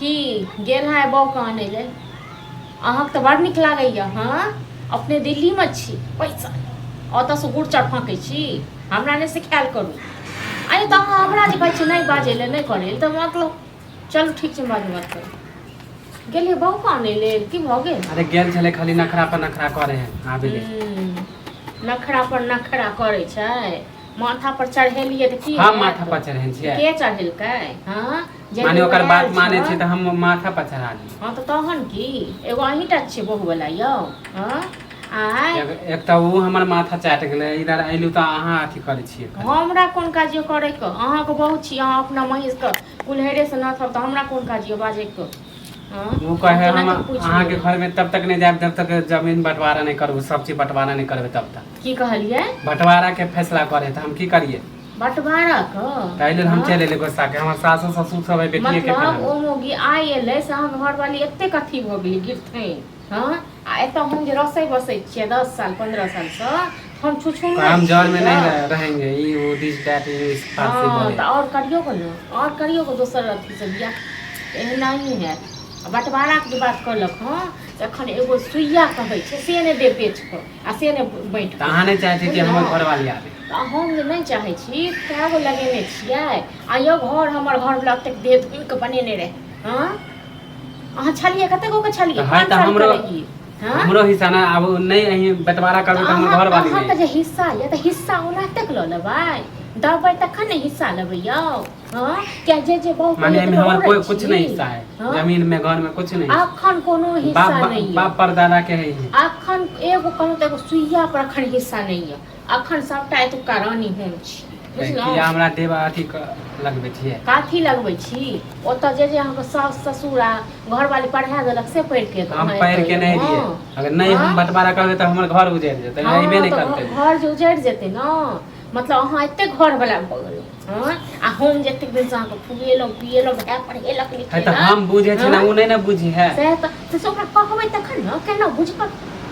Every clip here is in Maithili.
की गेल है बौके आनै लेल? अहाँके तऽ बड़ नीक लागैए। हँ, अपने दिल्लीमे छी, पैसा ओतऽसँ गुड़ चाउर फाँकै छी। हमरा नहि सिखायल करू। अरे तऽ अहाँ हमरा जे कहै छी नहि बाजै लए, नहि करै लए, तऽ मतलब चलू ठीक छै, बादमे बात करू। गेलियै बहूके आनै लेल, की भऽ गेल? अरे गेल छलै, खाली नखरा पर नखरा करे है आबे लेल। नखरा पर नखरा करै छै। माथा पर चढ़ेलियै तऽ की हम हैत? माथा पर चढ़ेने छियै? के चढ़ेलकै? हँ, जे माने ओकर आयल बात माने छल। छै तऽ हम माथा पर चढ़ा दी? हँ, तऽ तहन की, एगो अहींटा छियै बहू वाला यौ? हँ, आँय? एक तऽ ओ हमर माथा चाटि गेलै, इधर अयलू तऽ अहाँ अथी करै छियै खाली। हमरा कोन काज यऽ करैके? अहाँके बहुत छी, अहाँ अपना महीँसके कुल्हैरेसँ नाथब तऽ हमरा कोन काज यऽ बाजैके? हँ, ओ कहे हम हम तऽ पूछि अहाँके लेबै। घर में तब तक नहीं जायब जब तक जमीन बंटवारा नहीं करबू, सब चीज बंटवारा नहीं करबे तब तक। की कहलियै? बंटवारा के फैसला करे तऽ हम की करिए? बंटवारा के? ताहि लेल हम हँ? चलि एलियै गुस्सा के, हमर सासो ससुर सब है बेटिए के। मतलब ओ मौगी आइ एलै से अहाँके घरवाली एतेक अथी भऽ गेलै गिरथैन? हँ, आ एतऽ हम जे रसै बसै छियै 10 साल 15 सालसँ, हम छुछुन हम जर में नहीं रहेंगे, ई वो दिस that इस फारसी। हँ, बोले तऽ आओर करियौ गो ने, आओर करियौ गो दोसर अथीसँ बियाह, एहना ही हैत। आ बँटवाराके जे बात कहलक हँ, तऽ एखन एगो सुइया कहै छै से नहि देब बेच कऽ आ से नहि बाँटि तऽ अहाँ नहि चाहै छी कि हमर बुझलहुँ? घरवाली आबे? तऽ हम जे नहि चाहै छी, कए गो लगेने छियै। आ यौ, घर हमर घरवला ओतेक देह धुनि कऽ बनेने रहै। हँ, अहाँ छलियै, कतेक गो के छलियै? तऽ है 5 तऽ साल के हमरो रहियै। हँ, हमरो हिस्सा ना आब नहि, अहीं बंटवारा करबै तऽ हमर घरवाली अहाँके नहि जे हिस्सा यऽ तऽ हिस्सा ओनाहिते लऽ लेबै? देबै तखन ने हिस्सा लेबै यौ। हँ, किया जे जे बहुत माने एहिमे हमर कोई कुछ नहीं छी। हिस्सा है? हाँ? जमीन में, घर में कुछ नहीं? अखन कोनो बाप हिस्सा नहीं यऽ। बाप परदादा के है ही। अखन एगो कहलहुँ तऽ एगो सुइया पर अखन हिस्सा नहीं यऽ। अखन सबटा एतुक्का रानी हम छी, बुझलहुँ? किया हमरा देव अथी लगबै छियै? काथी लगबै छी? ओतऽ जे जे अहाँके सास ससुर आ घरवाली पढ़ा देलक से पढ़ि के हम पढ़ि के नहीं दिए। अगर नहीं हम हाँ? बंटवारा करबै तऽ हमर घर उजड़ि जेतै, अयबे नहीं तऽ करतै। घर जे उजड़ि जेतै ने, मतलब अहाँ एतेक घरवला भऽ गेलहुँ? हँ, आ हम जे एतेक दिनसँ अहाँके खुएलहुँ पिएलहुँ, भाय पढ़ेलक है तऽ लिखेलक। हम बुझै छी ने, हाँ? ओ नहि ने बुझै है। सएह तऽ, से ओकरा कहबै तखन ने। केना बुझत?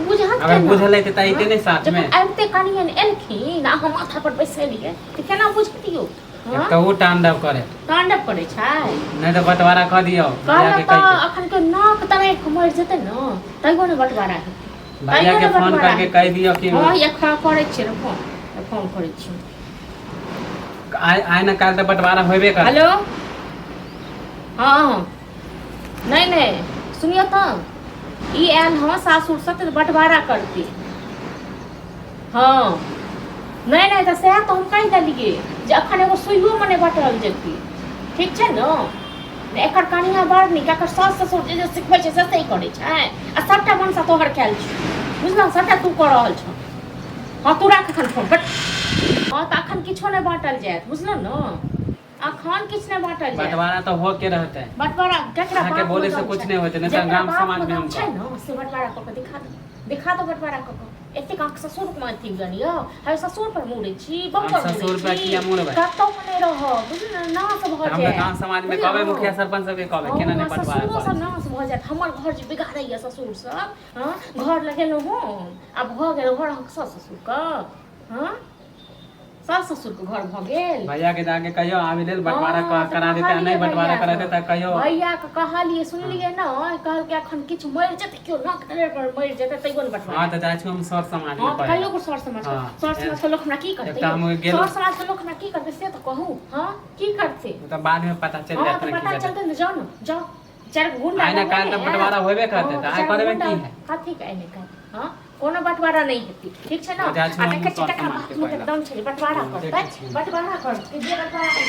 बुझत अगर केना? बुझलै तऽ अयतै नहि साथमे। जखन आबिते कनियन एलखिन आ हम माथा पर बैसेलियै तऽ केना बुझतियौ? एक तऽ ओ तांडव करे। तांडव करै छै। नहि तऽ बंटवारा कऽ दियौ भैया कहलक के तऽ कहि के। अखन के नाक तराइक मरि जेतै ने, तैयो ने बंटवारा हेतै। भैया तैयो के ने फोन बंटवारा करके हेतै। कहि दियौ कि हँ, एखन करै छियै ने फोन, फोन करै छियै। आइ आइ ने काल्हि तऽ बंटवारा होबे करतै। हेलो, हँ, नहि नहि, सुनियौ तऽ, ई आयल हँ सासुरसँ तऽ बँटवारा करतै। हँ, नहि नहि, तऽ सएह तऽ हम कहि देलियै जे एखन एगो सुइयोमे नहि बँटल जेतै, ठीक छै ने? ने एकर कनिया बड़ नीक, एकर सास ससुर जे जे सिखबै छै से सही करै छै। आ सभटा मनसा तोहर कयल छौ, बुझलहुँ? सभटा तू कऽ रहल छौ। हँ, तू राख एखन फोन। बट हँ, तऽ एखन किछो नहि बाँटल जायत, बुझलहुँ ने? अखन किछु नहि बाँटल जायत। बंटवारा तऽ हो के रहतै। बंटवारा केकरा अहाँके बाप बोले में से दम कुछ छै? नहि होतै, नहि तऽ जेकरा गाम बाप समाज में में दम हम छै ने, से बंटवारा कऽ के दिखा दो, दिखा दो बंटवारा कऽ के। एतेक अहाँके ससुर मे अथी गन यऽ? हे, ससुर पर मुड़ै छी, हम बम्पर मुड़ै ससुर पर छी? किया मुड़बै? कतौ नहि रहब, बुझलु ने? नाश भऽ तऽ हम तऽ जायत। गाँव समाज में कहबै, बुझलहुँ? मुखिया सरपंच सबके कहबै, केना नहि हँ, बंटवारा ससुरो करै सब छै। नाश भऽ जायत। हमर घर जे बिगाड़ैया ससुर सब। हँ, घर लगेलहुँ हम, आब भऽ गेल घर अहाँके सास ससुरके? हँ, सास ससुरके घर भऽ गेल? भैया के जाके कहियो आबे लेल, बंटवारा हँ, तऽ करा देते। आ नहि कहलियै बंटवारा भैयाके, करा देते तऽ कहियो। भैयाके कहलियै, सुनलियै ने? कहलकै एखन किछु मरि जेतै, केओ नाक तरेर पर मरि जेतै तैयो ने बंटवारा। हँ, तऽ जाइ छी हम सर समाज हँ, में तऽ कहै। कहियो सर समाज, सर समाज के लोक हमरा की करतै? एक तऽ हम गेलहुँ। सर समाज के लोक हमरा की करतै से तऽ कहू। हँ, की करतै? ओ तऽ बाद में पता चलि हँ, जायत तऽ ने की पता करतै। चलतै ने। जाउ ने, जाउ, चारि गो गुंडा आइ ने लगेने काल्हि तऽ आयत। बंटवारा होबे करतै, हँ, तऽ आइ चारि गो करबै गुंडा की है? कथी के आइ ने काल्हि? हँ, कोनो बंटवारा नहि हेतै, ठीक छै ने? जाइ छी आ हमहूँ देखै छियै सर ककरा समाजके बाप मे पहिले। दम छै जे बंटवारा करतै। देखै छियै। बंटवारा करतै जे बंटवारा।